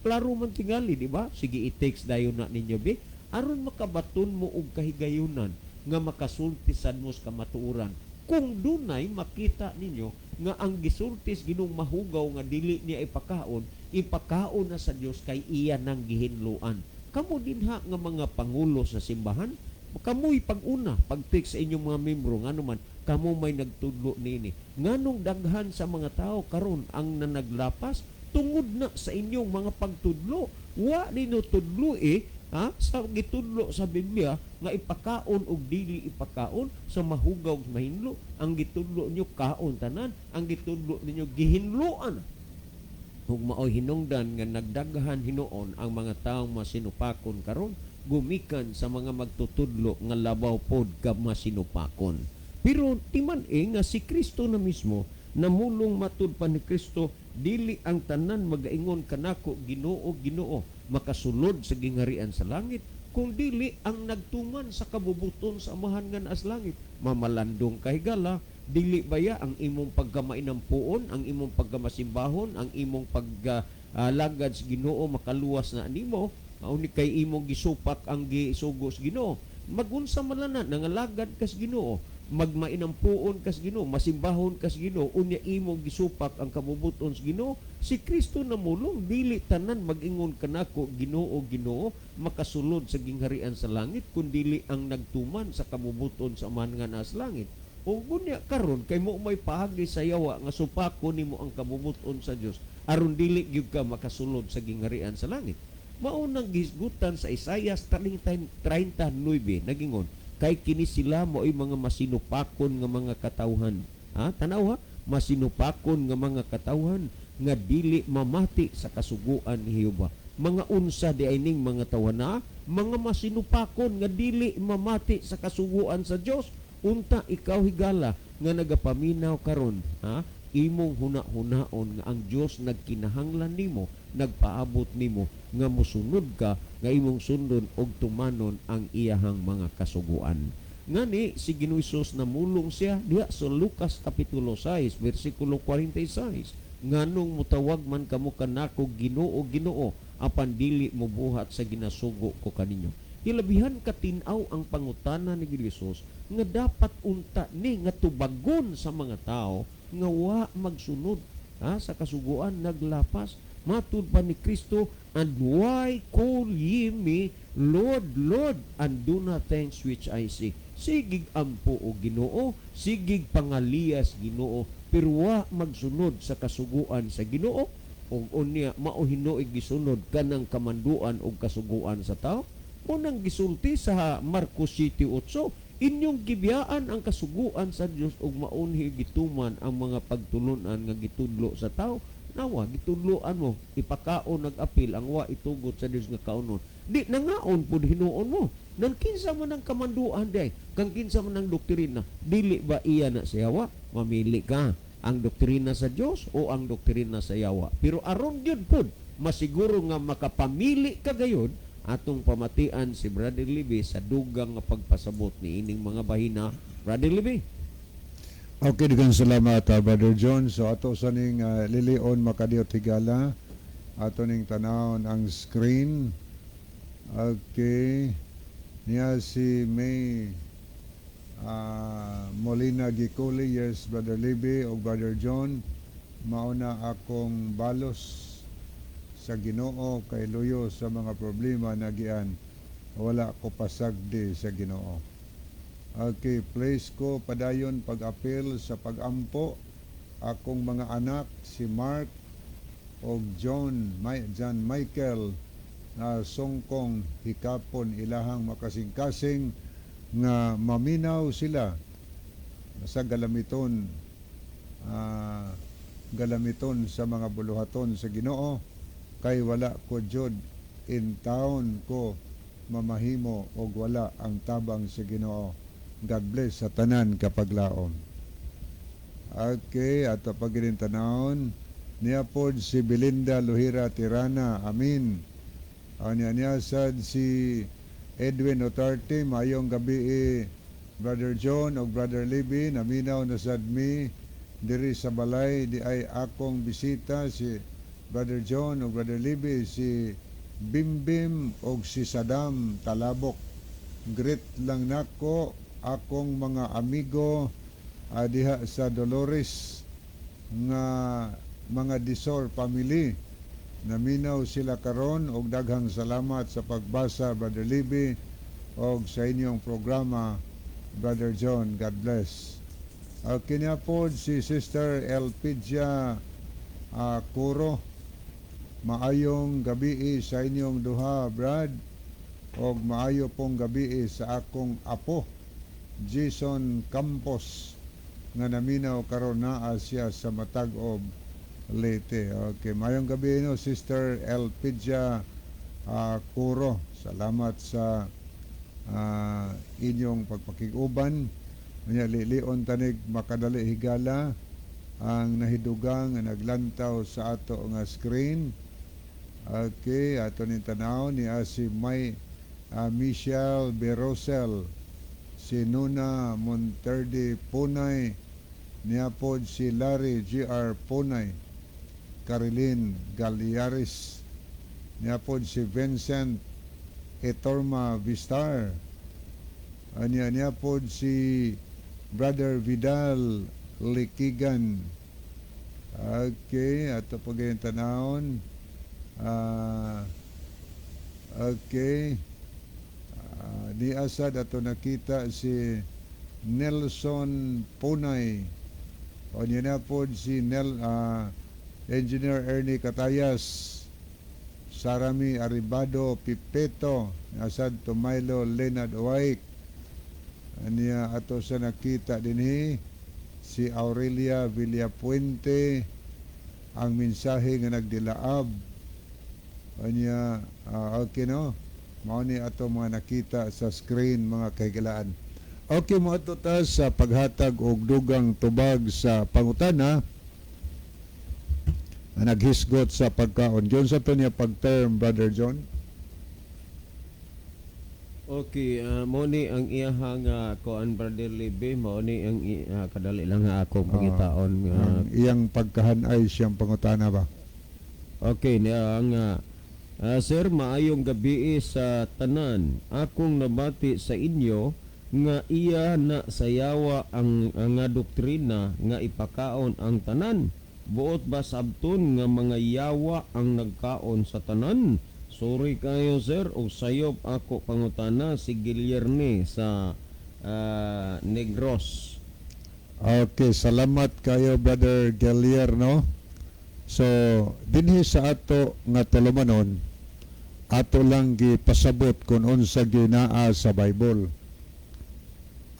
[SPEAKER 1] Klaro man tingali, di ba? Sige, i-text dayon na ninyo bi aron makabaton mo og kahigayunan nga makasulti sad mo sa kamatuoran. Kung dunay makita ninyo nga ang gisultis Ginoong mahugaw nga dili niya ipakaon, ipakaon na sa Dios kay iya nang gihinloan. Kamo dinha nga mga pangulo sa simbahan, kamoy pag-una pag-text sa inyong mga membro, ngano man kamo may nagtudlo niini. Nganong daghan sa mga tao karon ang nanaglapas? Tungod na sa inyong mga pagtudlo. Wa ninyo tudlo eh, ha, sa gitudlo sa Biblia nga ipakaon og dili ipakaon sa mahugaw ug mahinlo. Ang gitudlo nyo kaon tanan, ang gitudlo ninyo gihinloan. Ug maoy hinungdan nga nagdaghan hinuon ang mga taong masinupakon karon gumikan sa mga magtutudlo nga labaw pod ka masinupakon. Pero timan eh nga si Kristo na mismo namulong. Matud pa ni Kristo, "Dili ang tanan magaingon kanako, 'Ginoo, Ginoo,' makasulod sa gingharian sa langit, kung dili ang nagtuman sa kabubuton sa Amahan nga naa sa langit." Mamalandong kahigala, dili baya ang imong pagkamainampuon, ang imong pagkamasimbahon, ang imong paglagad sa Ginoo makaluwas na nimo? Ni kay imong gisupak ang gisugo sa Ginoo. Magunsa man lang na nangalagad ka sa Ginoo, magmainampuon ka sa Ginoo, masimbahon ka sa Ginoo, unya imong gisupak ang kabubuton sa Ginoo. Si Kristo namulong, "Dili tanan mag-ingon kanako, 'Ginoo, Ginoo,' makasulod sa gingharian sa langit, kun dili ang nagtuman sa kabubuton sa Amahan nga naa sa langit." O gunya karon kay mo may paagi sa yawa nga supako nimo ang kabubuton sa Dios aron dili gyud ka makasulod sa gingharian sa langit. Mao nang gihisgutan sa Isaias 39, nagingon, "Kay kini sila mao'y mga masinupakon nga mga katawhan." Ha? Tanaw ha, masinupakon nga mga katawhan nga dili mamati sa kasuguan ni Jehova. Mga unsa di ay ning mga tawhan na mga masinupakon nga dili mamati sa kasuguan sa Dios? Unta ikaw higala nga nagapaminaw karon, ha, imong huna-hunaon nga ang Dios nagkinahanglan nimo, nagpaabot nimo nga mosunod ka, nga imong sundon og tumanon ang iyahang mga kasuguan. Ngani si Ginoo Hesus namulong siya diha sa Lucas kapitulo 6 bersikulo 46, "Nganong mutawag man kamo kanako, 'Ginoo, Ginoo,' apan dili mobuhat sa ginasugo ko kaninyo?" Hilabihan katin-aw ang pangutana ni Ginoo Hesus nga dapat unta ni nga tubagon sa mga tao nga wa magsunod, ha, sa kasuguan, naglapas. Matud pa ni Kristo, "And why call ye me Lord, Lord, and do not things which I say?" Sigig ampo o Ginoo, sigig pangaliyas Ginoo, pero wa magsunod sa kasuguan sa Ginoo. Ug unya mao hinuoy gisunod kanang kamanduan og kasuguan sa tao. Unang gisulti sa Marcos 7:8, "Inyong gibiyaan ang kasuguan sa Dios ug maunhi gituman ang mga pagtulunan nga gitudlo sa tao." Nawa gitudloan mo ipakaon nag-apil ang wa itugot sa Dios nga kaunon, di nangaon pud hinuon mo. Nang kinsa man ang kamanduan day, kang kinsa man ang doktrina, dili ba iya na sa yawa? Mamili ka, ang doktrina sa Dios o ang doktrina sa yawa. Pero aron gyud pud masiguro nga makapamili ka gayud, atong pamatian si Brother Libby sa dugang nga pagpasabot ni ining mga bahina. Brother Libby.
[SPEAKER 2] Okay, daghang salamat, Brother John. So ato sa ning lilion makadiyot higala. Ato ning tanawon ang screen. Okay. Niya si May Molina Gicoli, "Yes, Brother Libby o Brother John, mauna akong balos sa Ginoo kay luyo sa mga problema nagian. Wala ko pasagdi sa Ginoo." Okay, please ko padayon pag-apil sa pagampo akong mga anak si Mark og John Michael na songkong hikapon ilahang makasing-kasing nga maminaw sila sa galamiton sa mga buluhaton sa Ginoo, kay wala ko jud in town ko mamahimo og wala ang tabang sa Ginoo. God bless sa tanan kapaglaom. Okay, ato pag tanawon niya pod si Belinda Luhira Tirana. Amin. Anya niya sad si Edwin Otarte, "Maayong gabi eh, Brother John o Brother Libby, naminaw na sad mi diri sa balay di ay akong bisita si Brother John o Brother Libby, si Bimbim og si Saddam Talabok. Greet lang nako akong mga amigo diha sa Dolores nga mga Disor family. Naminaw sila karon og daghang salamat sa pagbasa, Brother Libby, og sa inyong programa, Brother John. God bless." Kini pod si Sister Elpidia Curo. "Maayong gabi sa inyong duha, Brad, og maayo pong gabi sa akong apo Jason Campos nga naminaw karon, naa siya sa Matag-ob, Leyte." Okay, maayong gabi no, Sister Elpidia Curo. Salamat sa inyong pagpakig-uban. Unya lilion tanig makadali higala ang nahidugang nga naglantaw sa ato nga screen. Okay, ato ning tanaw ni si May Michelle Berosel, si Nuna Monterde Punay, niya pod si Larry G.R. Punay, Carilyn Galiaris, niya pod si Vincent Etorma Vistar, anya niya pod si Brother Vidal Likigan. Okay, ato pag tanawon. Okay. Di asad ato nakita si Nelson Punay. O niya na pod si Engineer Ernie Catayas, Sarami Aribado Pipeto, asad Tumaylo Leonard Owaik. Aniya ato sa nakita dinhi si Aurelia Villapuente, ang mensahe nga nagdilaab. Anya okay no, mao ni ato mga nakita sa screen, mga kahigalaan. Okay, mo ato ta sa paghatag og dugang tubag sa pangutana nga naghisgot sa pagkaon. Giunsa to niya pag-term, Brother John?
[SPEAKER 1] Okay, mo ni ang iyahang kuan, Brother Libe, mao ni ang kadali lang nga akong pangitaon nga
[SPEAKER 2] Ang iyang pagkahanay siyang pangutana ba?
[SPEAKER 1] Okay, niya ang "Sir, maayong gabi sa tanan. Akong nabati sa inyo nga iya na sayawa ang nga doktrina nga ipakaon ang tanan. Buot ba sabton nga mga yawa ang nagkaon sa tanan? Sorry kayo, sir, og sayop ako pangutana." Si Guillerme sa Negros.
[SPEAKER 2] Okay, salamat kayo, Brother Gelier, no? So, dinhi sa ato nga tulumanon, ato lang gipasabot kung unsa ginaa sa Bible.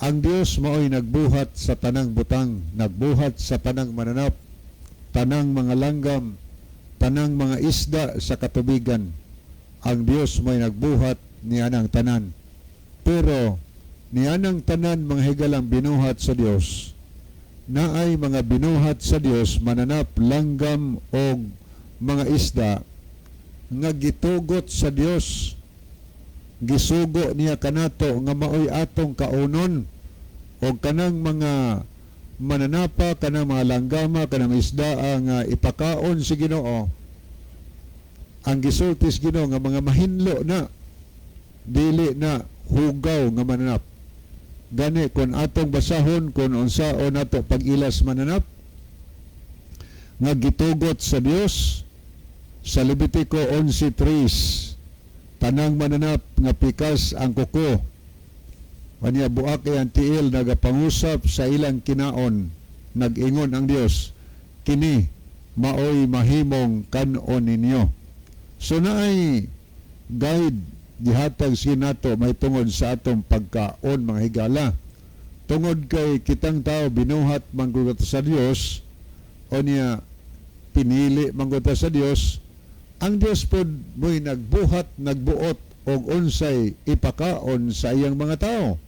[SPEAKER 2] Ang Dios mao'y nagbuhat sa tanang butang, nagbuhat sa tanang mananap, tanang mga langgam, tanang mga isda sa katubigan. Ang Dios mao'y nagbuhat nianang tanan. Pero nianang tanan, mga higalang binuhat sa Dios, naay mga binuhat sa Dios, mananap, langgam og mga isda nga gitugot sa Dios, gisugo niya kanato nga maoy atong kaunon, og kanang mga mananapa, kanang mga langgama, kanang isda nga ipakaon si Ginoo, ang gisulti sa Ginoo nga mga mahinlo na, dili na hugaw nga mananap. Gani kung atong basahon kung unsaon nato pag-ilas mananap nga gitugot sa Dios sa Levitico 11:3, tanang mananap nga pikas ang kuko, kanya buak ang tiil, nagapangusap sa ilang kinaon. Nag-ingon ang Dios, "Kini Maoy mahimong kanon ninyo. So naay guide gihatag si nato may tungod sa atong pagkaon, mga higala. Tungod kay kitang tao binuhat man gud sa Dios o niya pinili man gud sa Dios, ang Dios pod mo'y nagbuhat, nagbuot og unsay ipakaon sa iyang mga tao.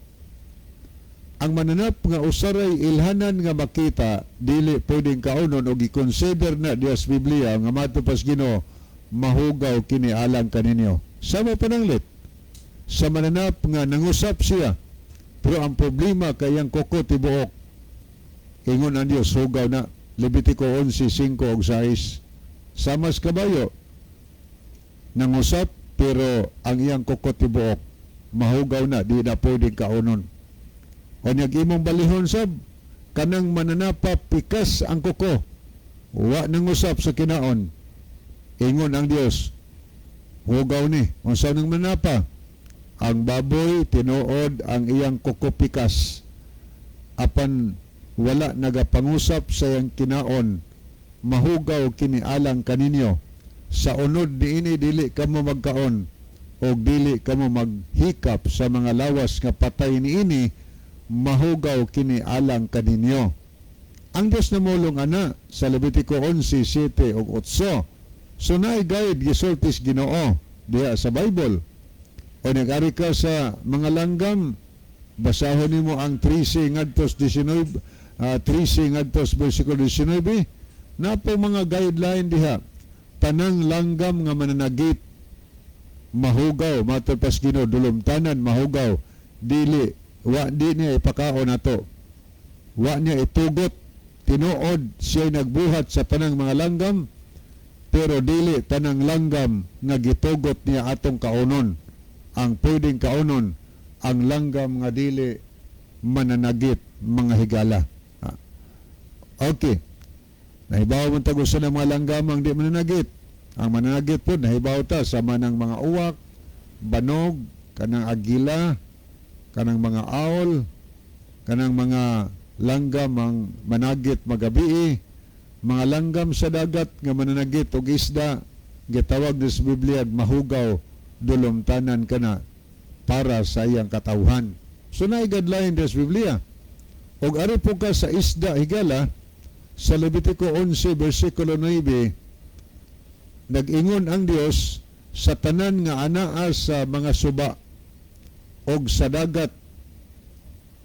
[SPEAKER 2] Ang mananap nga usaray ilhanan nga makita, dili pwedeng kaonon og i-consider na diya sa Biblia nga matod pas Ginoo, mahugaw kini alang kaninyo. Sama pananglit sa mananap nga nangusap siya pero ang problema kay ang kuko tibuok, ingon ang Dios, hugaw na, Levitico 11:5 ug 6. Sama sa kabayo, nangusap pero ang iyang kuko tibuok, mahugaw na, di na pwedeng kaonon. O niyag imong balihon sab kanang mananapa pikas ang kuko, wa nangusap sa kinaon, ingon ang Dios, hugaw ni. Unsa nang mananapa? Ang baboy, tinuod ang iyang kuko pikas apan wala nagapangusap sa iyang kinaon, mahugaw kini alang kaninyo. Sa unod niini dili kamo magkaon o dili kamo maghikap sa mga lawas nga patay niini, mahugaw kini alang kaninyo. Ang Dios namulong ana sa Levitico 11:7 ug 8. So naay guide gisulti sa Ginoo diha sa Bible. O nag-ari ka sa mga langgam, basahon nimo ang 13 ngadtos 19, 13 ngadtos versikulo 19, napo mga guideline diha. Tanang langgam nga mananagit mahugaw, matod pas Ginoo, dulumtanan mahugaw, dili wa di niya ipakaon nato. Wa niya itugot. Tinuod siya nagbuhat sa tanang mga langgam pero dili tanang langgam nga gitugot niya atong kaonon. Ang pwedeng kaonon ang langgam nga dili mananagit, mga higala. Okay. Nahibaw man tag usa ng mga langgam ang di mananagit. Ang mananagit po, nahibaw ta sama ng mga uwak, banog, kanang agila, kanang mga owl, kanang mga langgam ang managit magabii, mga langgam sa dagat nga mananagit og isda, gitawag ni sa Biblia mahugaw, dulumtanan kana para sa iyang katawhan. So naay guideline sa Biblia. Og ari po ka sa isda, higala, sa Levitico 11 versikulo 9, nag-ingon ang Dios sa tanan nga anaa sa mga suba og sa dagat,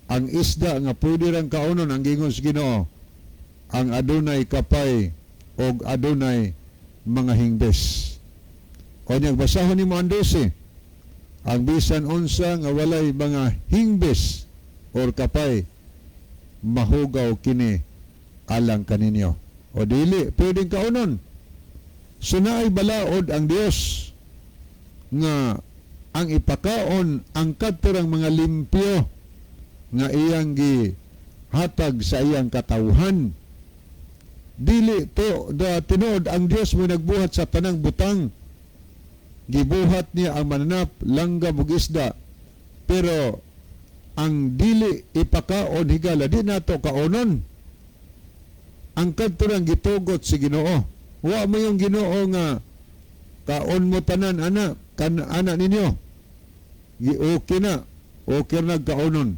[SPEAKER 2] ang isda nga pwede rang kaonon, ang gingon sa Ginoo, ang adunay kapay og adunay mga hingbes. O niyang basahon nimo ang 12, ang bisan unsa nga walay mga hingbes or kapay, mahugaw kini alang kaninyo. O dili pwedeng kaonon. So naay balaod ang Dios nga ang ipakaon ang kadturang mga limpyo nga iyang gihatag sa iyang katawhan. Dili to da tinuod ang Dios mo nagbuhat sa tanang butang. Gibuhat niya ang mananap, langgam ug isda. Pero ang dili ipakaon, higala, di nato kaonon. Ang kadturang gitugot si Ginoo. Wa mo yung Ginoo nga kaon mo tanan ana kan ana ninyo. Gi okay na. Okay na kaonon.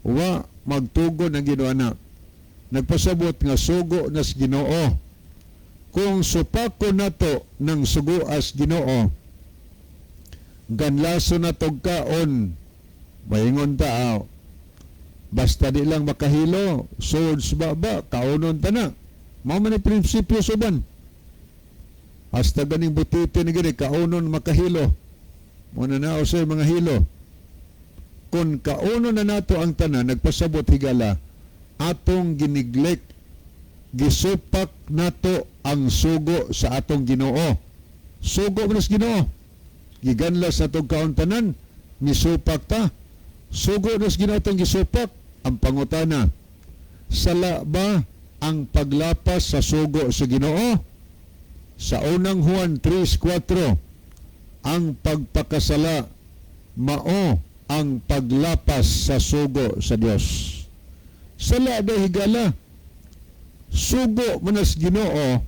[SPEAKER 2] Wa magtugon ang Ginoo ana. Nagpasabot nga sugo na sa Ginoo. Kung supako nato ng sugoas Ginoo, ganlaso na tog kaon, maingon ta, basta di lang makahilo, sud sa baba, kaonon ta na. Mao man ang prinsipyo suban. Hasta ganing butiti ni gani, kaonon makahilo. Muna na sa mga hilo. Kung kaonon na nato ang tanan, nagpasabot, higala, atong gineglect, gisupak nato ang sugo sa atong Ginoo. Sugo man sa Ginoo. Giganlas sa atong kaon tanan, misupak ta. Sugo na sa Ginoo atong gisupak. Ang pangutana, sala ba ang paglapas sa sugo sa Ginoo? Sa Unang Juan 3:4, ang pagpakasala mao ang paglapas sa sugo sa Dios. Sala ba, higala? Sugo man sa Ginoo.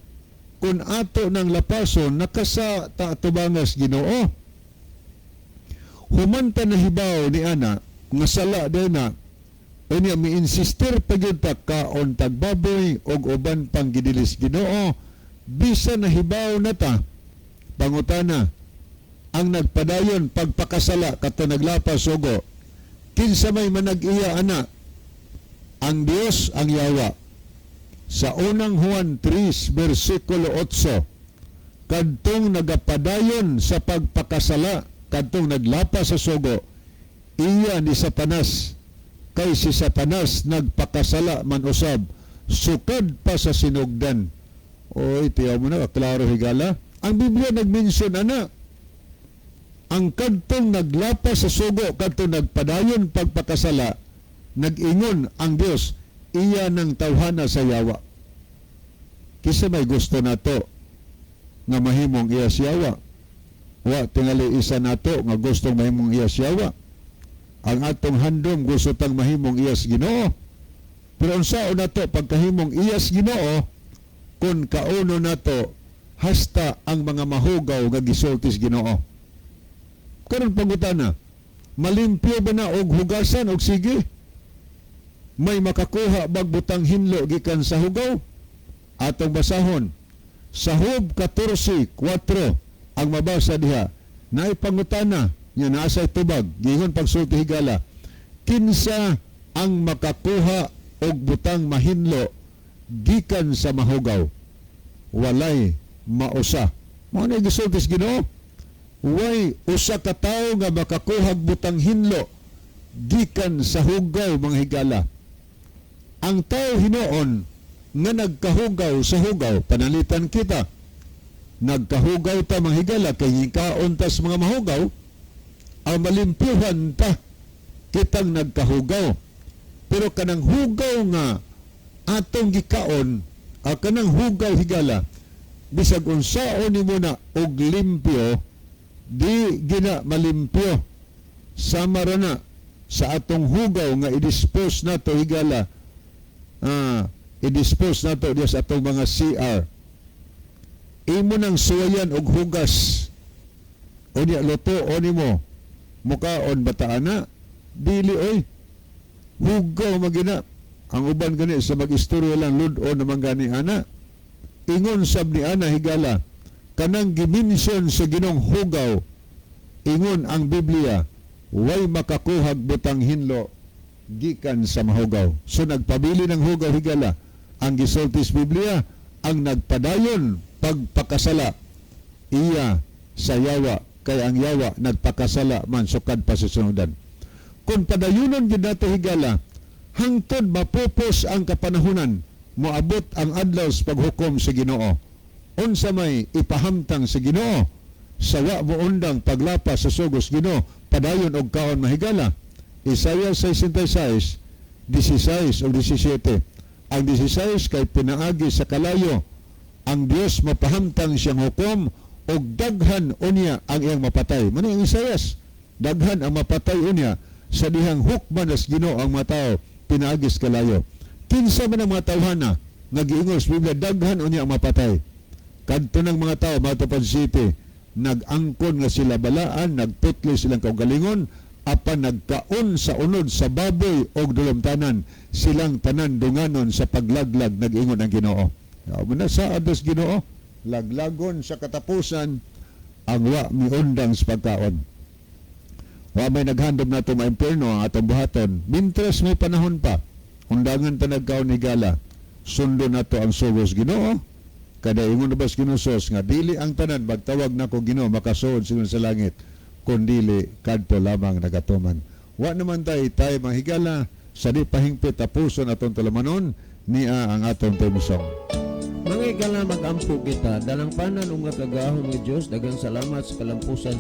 [SPEAKER 2] Kung ato ng lapason, nakasala ta atubangas Ginoo. Human ta nahibaw ni ana nga sala din na, unya mi-insistir pa gyud ta kaon tag baboy og uban pang gidilis Ginoo bisan nahibaw na ta. Pangutana, ang nagpadayon pagpakasala kato naglapas sugo, kinsa may manag-iya ana, ang Dios, ang yawa? Sa Unang Juan 3 versikulo 8, kadtong nagapadayon sa pagpakasala, kadtong naglapas sa sugo, iya ni Satanas, kay si Satanas nagpakasala man usab sukad pa sa sinugdan. Oy, tiyaw mo na, klaro, higala. Ang Biblia nagmension ana. Ang kadtong naglapas sa sugo, kadtong nagpadayon pagpakasala, nag-ingon ang Dios, iya ng tawhana sa yawa. Kinsa may gusto nato nga mahimong iya sa yawa? Wa tingali isa nato nga gustong mahimong iya sa yawa. Ang atong handom, gusto tang mahimong iya sa Ginoo. Pero unsaon nato pagkahimong iya sa Ginoo kung kauno nato hasta ang mga mahugaw nga gisultis Ginoo? Karon pangutana, malimpyo ba na og hugasan og sige? May makakuha bag butang hinlo gikan sa hugaw? Atong basahon. Sa Job 14:4 ang mabasa diha. Naay pangutana nya naa say tubag, giingon pagsulti, higala. Kinsa ang makakuha og butang mahinlo gikan sa mahugaw? Walay mausa. Mao na gisulti sa Ginoo. Way usa ka tawo nga makakuhag butang hinlo gikan sa hugaw, mga higala. Ang tao hinuon nga nagkahugaw sa hugaw, panalitan kita. Nagkahugaw ta, mga higala, kay gikaon ta sa mga mahugaw, ang malimpyuhan ta kitang nagkahugaw. Pero kanang hugaw nga atong gikaon, ang kanang hugaw, higala, bisag unsaon nimo na og limpyo, di gina malimpyo. Sama ra na sa atong hugaw nga i-dispose nato, higala, i-dispose nato diya sa atong mga CR. Imo nang suwayan og hugas. Unya luto o nimo. Mukaon ba ta ana? Dili oy. Hugaw magina. Ang uban gani sa mag-istorya lang, lud-on naman gani ana. Ingon sab ni ana, higala, kanang gimension sa Ginoong hugaw, ingon ang Biblia, way makakuhag butang hinlo gikan sa mahugaw. So nagpabili ng hugaw, higala. Ang gisulti sa Biblia, ang nagpadayon pagpakasala, iya sa yawa, kay ang yawa nagpakasala man sukad pa sa sinugdan. Kung padayunon gid nato, higala, hangtod mapupos ang kapanahunan, moabot ang adlaw sa paghukom sa Ginoo. Unsa may ipahamtang sa Ginoo sa wa mo undang paglapas sa sugos Ginoo, padayon og kaon, mahigala? Isaiah 66, 16 o 17. Ang 16 kay pinaagi sa kalayo ang Dios mapahamtang siyang hukom og daghan unya ang iyang mapatay. Mao ang Isaias, daghan ang mapatay unya sa dihang hukman as Ginoo ang mga tao pinaagi sa kalayo. Kinsa man ang mga tawhana nga giingon sa Biblia daghan unya ang mapatay? Kadto ng mga tao matupad city, nag-angkon nga sila balaan, nagputli silang kaugalingon, apan nagkaon sa unod sa baboy og dulumtanan, silang tanan dunganon sa paglaglag, nag-ingon ang Ginoo. Mao na sa ados Ginoo, laglagon sa katapusan ang wa miundang sa pagkaon. Wa may naghandom nato maimpierno ang atong buhaton. Mintres may panahon pa, undangan ta nagkaon, higala. Sundo nato ang sugos Ginoo. Kada ingon na bas Ginoo sos nga dili ang tanan magtawag nako Ginoo makasuod sila sa langit, kundili kadto lamang nagatuman. Wa naman tay tay, mga higala, sa di pahingpit tapuson atong tulamanon niya ang atong theme song.
[SPEAKER 1] Mga higala, mag-ampo kita. Dalangpanan ug nga kagahom nga Dios, daghang salamat sa kalampusan.